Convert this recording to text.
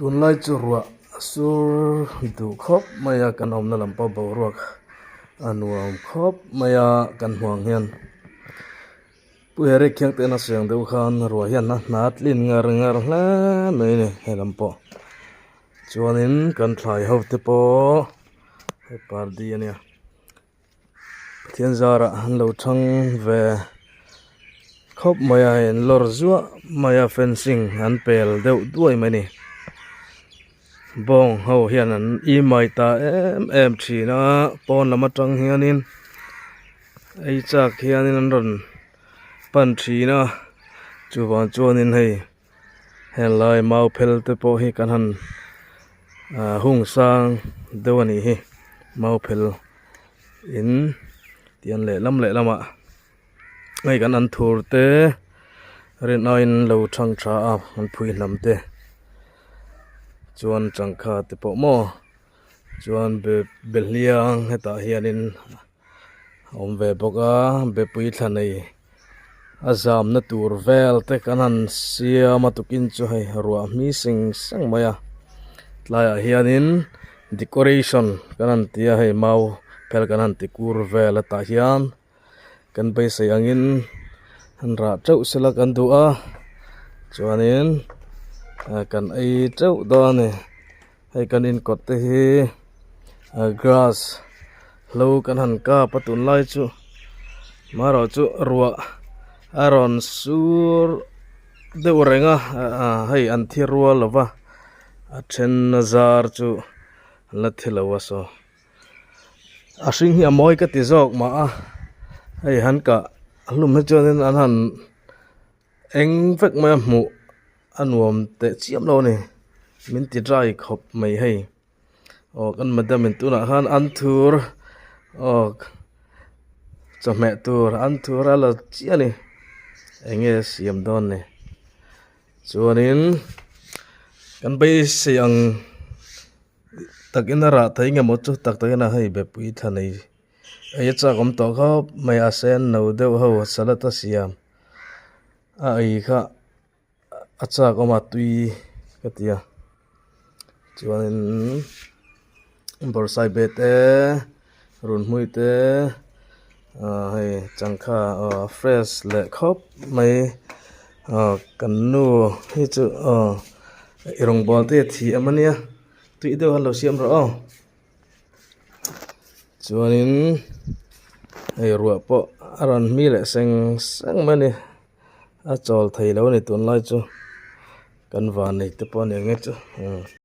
Tunlai chu ruah a sur duh khawp mai a kan awmna lam pawh boruak a nuam khawp mai a kan hmuh ang hian pu Eric khiang te a siam deuh khan ruah hian a hna tlin ngar ngar hle mai a ni helam pawh chuanin kan thlai ho te pawh hei pardi a nia. Pathian zarah an lo thang ve khawp mai a hei an lawr zuah mai a fencing an pel deuh duai mai a ni bawng ho hian an imai ta em em thin a pawn lam atang hianin ei chak hianin an rawn pan thin a chuvang chuanin hei helai mau phel te pawh hi kan han ah hung sang deuh a nih hi mau phel in tian lehlam lehlamah hei kan an thur te rin aiin lo thang tha a an phui hnam te chuan changkha te pawh maw chuan be behliang hetah hianin a awm ve bawk a bepui thla nei a zamna tur vel te kan han siam a tukin chu hei ruah hmi seng seng mai a tlaiah hianin decoration kan han ti a hei mau phel kan han ti kur vel a tah hian kan beisei angin han rah teuh sela kan duh a chuanin kan ei teuh dawn a ni. Hei kan inkawt te hi grass hlo kan han kap a tunlai chu marawh chu ruah a rawn sur deuh reng a hei an thi rual lo va a then a zar chu an la thi lo a saw a hring hi a mawi ka ti zawk mah a hei han kah hlum hi chuanin an han. Eng vek mai a hmuh a nuam teh chiam lo a ni min ti dry khawp mai hei aw kan madam in tunah khan an thur aw chawhmeh tur an thur a la chiah a ni eng nge siam dawn ni chuanin kan beisei ang takin a rah thei nge maw chu tak takin a hei bepui thla nei ei a chak awm tawh khawp mai a sen no deuh ho salad a siam. A ei kha a chak awm a tui ka ti a chuanin bawrhsaibe te runhmui te ah hei changkha aw fresh leh khawp mai ah kan nu hi chu aw ei rawngbawl te a thiam ania tui deuh a lo siam rawh aw. Chuanin hei ruah pawh a rawn hmi leh seng seng mai a ni a chawl thei lo a ni tunlai chu kan van nei te pawh a ni ang e chu.